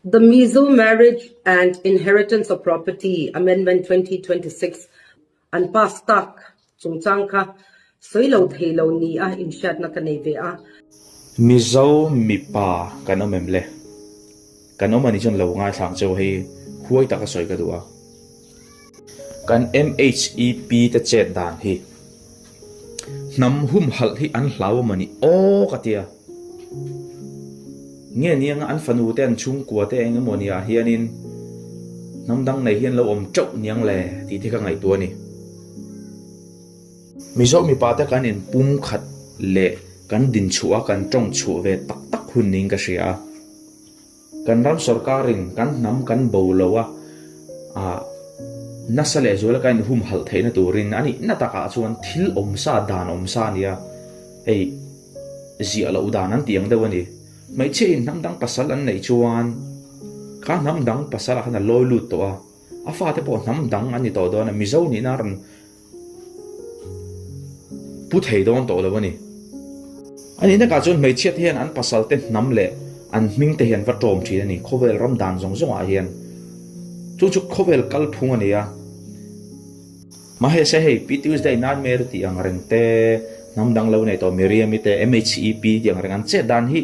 The Mizo Marriage and Inheritance of Property Amendment 2026 an pass tak chungchang kha sawi lo thei lo ni a inhriatna ka nei ve a. Mizo mipa kan awm em le? Kan awm a nih chuan lo ngaithla ang cheu hei huai taka sawi ka duh a. Kan MHEP te chet dan hi hnam humhalh hi an hlau a mawni aw ka tia. Nge ni anga an fanu te an chhungkua te eng emaw ni ah hianin hnam dang nei hian lo awm teuh niang le tih te ka ngaihtuah a ni. Mizo mipa te kan inpum khat leh kan dinchhuah a kan tawng chhuah ve tak tak hun niin ka hria a. Kan ram sorkarin kan hnam kan bo lo a, ah nasa leh zuala kan inhumhalh theihna turin a nihna takah chuan thil awmsa dan awmsa a nia, hei ziah loh dan an tih ang deuh a ni. Hmeichhia in hnam dang pasal an neih chuan kha hnam dang pasalah khan a lawi lut tawh a, a fate pawh hnam dang an ni tawh dawn a, Mizo nihna a rawn Pu thei dawn tawh lo a ni. A nih nakah chuan hmeichhia te hian an pasal te hnam leh an hming te hian va tawm thin a ni khawvel ram dan zawng zawngah hian. Chu chu khawvel kalphung a ni a. Mahse hei Pi Tuesday Nightmare tih ang reng te, hnam dang lo nei tawh Miriam-i te, MHEP tih ang reng an chet dan hi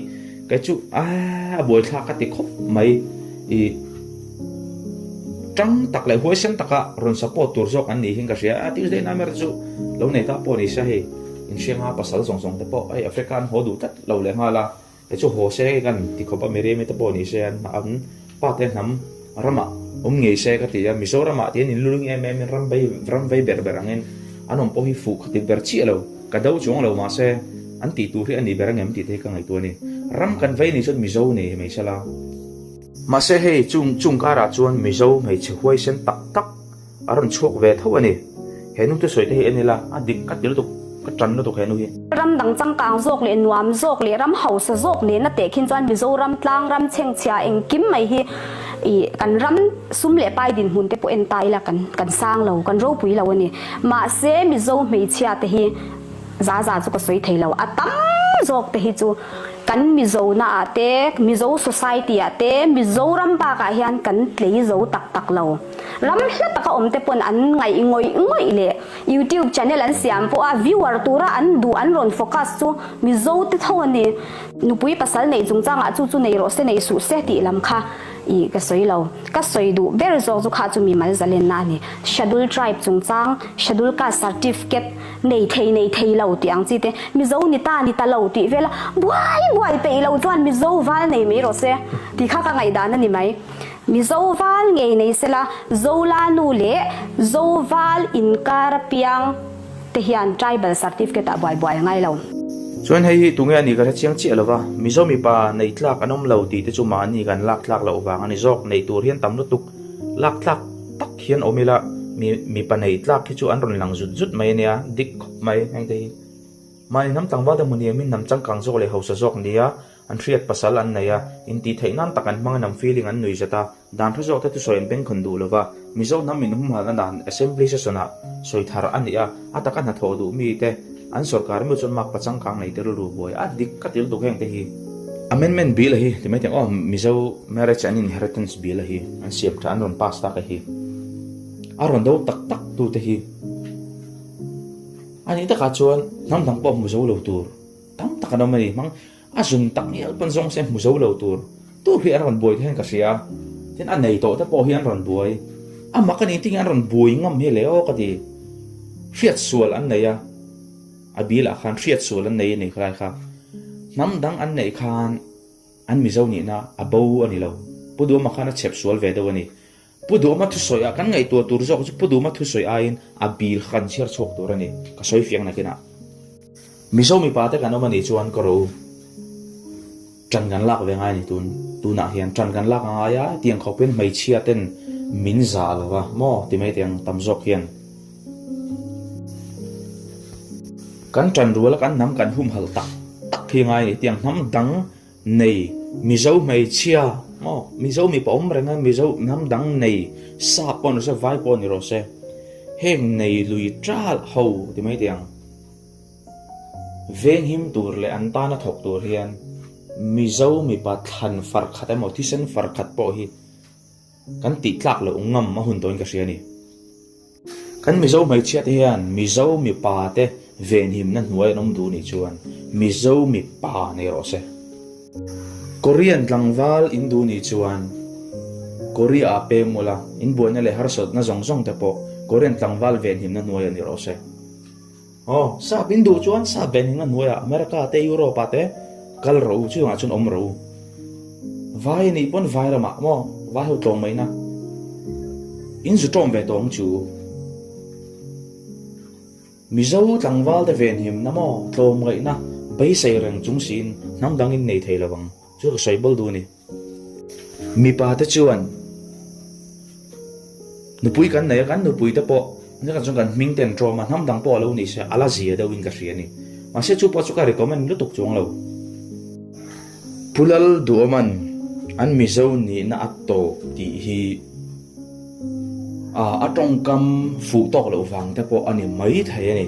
kei chu a buaithlak ka ti khawp mai. I tang tak leh huaisen taka rawn support tur zawk an nih hian ka hria a, Tuesday Nightmare chu lo nei ta pawh ni se hei inhrianga pasal zawng zawng te pawh hei Africa an haw duh tlat lo leh nghal a, kei chu haw se kan ti khawp a Miriam-i te pawh ni se an an pa te hnam ramah awm ngei se ka ti a, Mizoramah tihian in luling em em in ram vei ram vei ber ber angin an awm pawh hi fuh kha ti ber chiah lo, ka do chuang lo mahse an tih tur hi a ni ber angem tih te hi ka ngaihtuah a ni, ram kan vei ni chuan Mizo nei mai sela. Mahse hei chung chung karah chuan Mizo hmeichhe huaisen tak tak a rawn chhuak ve tho a ni. He nu thusawi te hi en ila a dik ka ti lutuk, ka tan lutuk he nu hi. Ram dang changkang zawk leh nuam zawk leh ram hausa zawk nena teh khin chuan Mizoram tlang ram chhengchhia engkim mai hi ih kan ram sum leh pai dinhmun te pawh en ta ila kan kan sang lo, kan ropui lo a ni. Mahse Mizo hmeichhia te hi Za za chu ka sawi thei lo. A tam zawk te hi chu kan Mizo na ah te, Mizo society ah te, Mizoram bak ah hian kan tlei zo tak tak lo. Ram hla taka awm te pawn an ngaih ngawih ngawih leh YouTube channel an siam pawh a viewer tura an duh an rawn focus chu Mizo te tho a ni. Nupui pasal neih chungchang ah chu chu nei rawh se nei suh se tih lam kha ih ka sawi lo. Ka sawi duh ber zawk chu kha chu mimal zalenna a ni. Schedule tribe chungchang, Schedule caste certificate, Nei thei nei thei lo tih ang chi te, Mizo ni ta ni ta lo tih vel a, buai buai peih lo chuan Mizo val nei mai rawh se tih kha ka ngaihdan a ni mai. Mizo val ngei nei sela, Zola nu leh Zo val inkar apiang te hian tribal certificate ah buai buai a ngai lo. Chuan hei hi tunge a nih ka hre chiang chiah lo va, Mizo mipa neih tlak an awm lo tih te chu mahni kan lak tlak loh vang a ni zawk, neih tur hian tam lutuk lak tlak tak hian awm ila mi mipa nei tlak hi chu an rawn lang zut zut mai ania dik khawp mai heng te hi mahni hnam tlangval te hmu niamin hnam changkang zawk leh hausa zawk nia an hriat pasal an nei a intih theih nan tak an hmang a hnam feeling an nui zat a dan hre zawk te thusawi an bengkhawn duh lova Mizo hnam in humhalna dan assembly session ah sawi thar a ni a a taka hnathawh duh mi te An sorkar meuh chuan makpa changkang nei te rilru buai a dik ka ti lutuk heng te hi. Amendment bill a hi ti mai teng aw Mizo marriage and inheritance bill a hi an siam tha an rawn pass tak a hi a rawn do tak tak tu te hi a nih takah chuan hnam dang pawh hmu zo lo tur tam tak an awm a ni hmang A zun tak ngial pawn zawng se hmu zo lo tur tur hi an rawn buai te hian ka hria a, tin a nei tawh te pawh hi an rawn buai. A mak a ni tinge an rawn buai ngam hi le aw ka ti. Hriat sual an nei a, a bilah khan hriat sual an nei a ni khalai kha. Hnam dang an neih khan an Mizo nihna a bo a ni lo. Pu Duhama khan a chhep sual ve deuh a ni. Pu Duhama thusawi ah kan ngaihtuah tur zawk chu Pu Duhama thusawi aiin a bil kha kan chhiar chhuak tur a ni, ka sawi fiang nakinah. Mizo mipa te kan awm a nih chuan ka ro tan kan lak ve ngai a ni tun tunah hian tan kan lak a ngai a tiang khawpin hmeichhia ten min zah lo va maw ti mai tiang tam zawk hian kan tan rual a kan hnam kan humhalh tak tak hi ngai a ni tiang hnam dang Nei, Mizo hmeichhia maw? Mizo mipa awm reng a, Mizo hnam dang nei, sap pawh ni rawh se, vai pawh ni rawh se, heng nei lui ṭal ho ti mai teh ang. Venghim tur leh an tana thawk tur hian Mizo mipa thlan far khat emaw thisen far khat pawh hi kan tih tlak loh ngam a hun tawhin ka hria a ni. Kan Mizo hmeichhia te hian Mizo mipa te venhimna hnuai an awm duh nih chuan Mizo mipa nei rawh se. Korean tlangval in duh nih chuan Korea ah peng ula, in buaina leh harsatna zawng zawng te pawh Korean tlangval venhimna hnuai ah ni rawh se. Aw, sap in duh chuan sap venhimna hnuai ah America te Europe ah te kal rawh u, chuvangah chuan awm rawh u. Vai a nih pawn vai ramah maw vai ho tlawm mai na. In zu tawm ve tawng chu. Mizo tlangval te venhimna maw tlawmngaihna beisei reng chung siin hnam dang in nei thei lo ang chu ka sawi bawl duh a ni. Mipa te chuan nupui kan nei a, kan nupui te pawh nikhat chuan kan hming te an ṭawm a, hnam dang pawh a lo ni se a la zia deuh in ka hria a ni. Mahse chu pawh chu ka recommend lutuk chuang lo. Pu Lal Duhawman an Mizo nihna a tawp tih hi a tawngkam fuh tawk loh vang te pawh a ni mai thei a ni.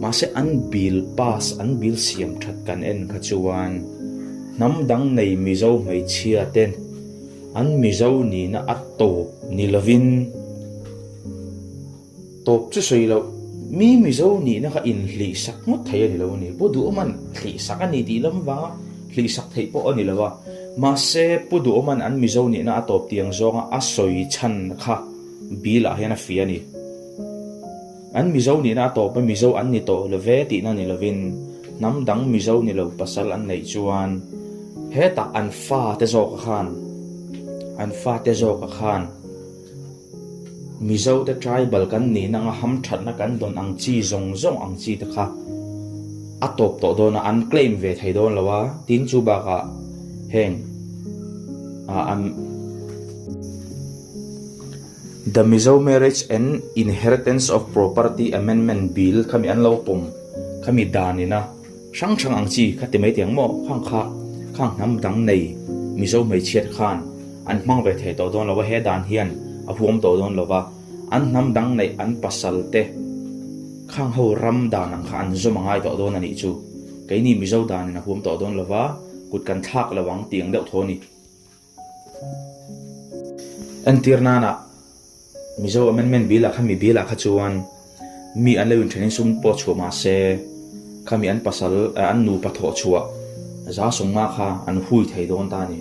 Mahse an bill pass, an bill siam that kan en kha chuan hnam dang nei Mizo hmeichhia ten an Mizo nihna a tawp ni lovin, Tawp chu sawi loh, mi Mizo nihna kha inhlihsak ngawt thei a ni lo a ni. Pu Duhawman hlihsak a ni tih lam vanga hlihsak theih pawh a ni lo a. Mahse, Pu Duhawman an Mizo nihna a tawp tiang zawnga a sawi chhan kha bill ah hian a fia a ni. An Mizo nihna a tawp a, Mizo an ni tawh lo ve tihna ni lovin, hnam dang Mizo ni lo pasal an neih chuan hetah an fate zawka khan, an fate zawka khan, Mizo te tribal kan nihna anga hamthatna kan dawn ang chi zawng zawng ang chi te kha a tawp tawh dawn a, an claim ve thei dawn lo a, tin chu bakah heng ah an The Mizo Marriage and Inheritance of Property Amendment Bill khami an lo pawm khami danin a. Hrang hrang ang chi kha ti mai tiang maw? Khang kha khang hnam dang nei Mizo hmeichhiat khan an hmang ve thei tawh dawn lo a, he dan hian a huam tawh dawn lo va, an hnam dang neih an pasal te khang ho ram dan ang kha an zawm a ngai tawh dawn a nih chu. Keini Mizo danin a huam tawh dawn lo va, kut kan thlak lo ang tih ang deuh tho a ni. Entir nana Mizo Amendment Bill ah khan mi bill ah kha chuan mi an lo inthenin sum pawh chhuah mah se khami an pasal an nupa thawh chhuah za sawmnga kha an hui thei dawn ta a ni.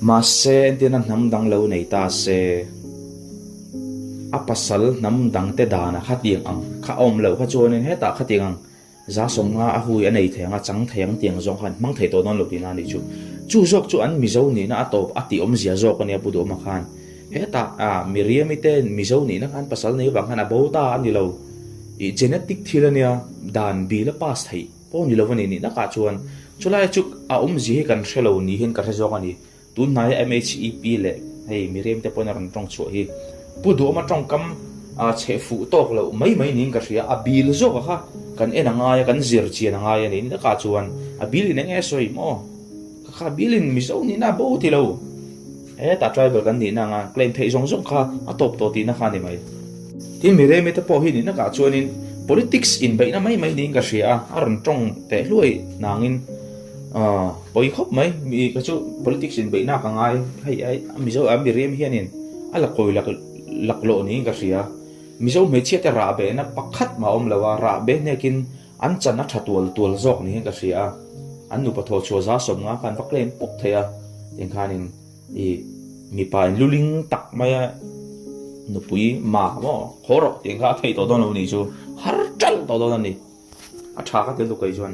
Mahse entirna hnam dang lo nei ta se a pasal hnam dang te danah khatiang ang kha a awm loh kha chuanin hetah khatiang ang 150 a hui a nei thei ang a, chang thei ang tiang zawng khan hmang thei tawh dawn lo tihna a nih chu. Chu zawk chu an Mizo nihna a tawp a tih awmzia zawk a nia Pu Duhawma khan. Hetah ah Miriami te Mizo nihna khan pasal nei vang khan a bo ta a ni lo. Ih genetic thil a nia, dan bil a pass theih pawh ni lo a ni nihna kah chuan chulai chu a awmzia hi kan hre lo ni hian ka hre zawk a ni. Tun hnaia MHEP leh hei Miriam te pawhin a rawn tawng chhuah hi Pu Duhawma tawngkam a chhe fuh tawk loh mai mai niin ka hria. A bil zawk a kha kan en a ngai a, kan zir chian a ngai a ni. Takah chuan a bil in eng nge sawi maw? Ka kha bil in Mizo nihna a bo ti lo. Hetah tribal kan nihna anga claim theih zawng zawng kha a tawp tawh tihna kha a ni mai. Tin Miriam-i te pawh hi nihna kah chuanin politics inbeihna mai mai niin ka hria a, a rawn tawng teh hluai nangin Aw, pawi khawp mai. Mi ka chu politics in beihna ka ngai. Hei ai Mizo a Miriam hianin a la kawi lak laklawh niin ka hria. Mizo hmeichhia te rah behna pakhat mah a awm lo a, rah beh hnekin an chan a tha tual tual zawk niin ka hria a. An nupa thawh chhuah 150 khan va claim pawp thei a, tiang khanin i mipa in luling tak maia nupui mak maw haw rawh tiang kha a theih tawh dawn lo nih chu har ṭalh tawh dawn a ni. A tha ka tel duk kei chuan.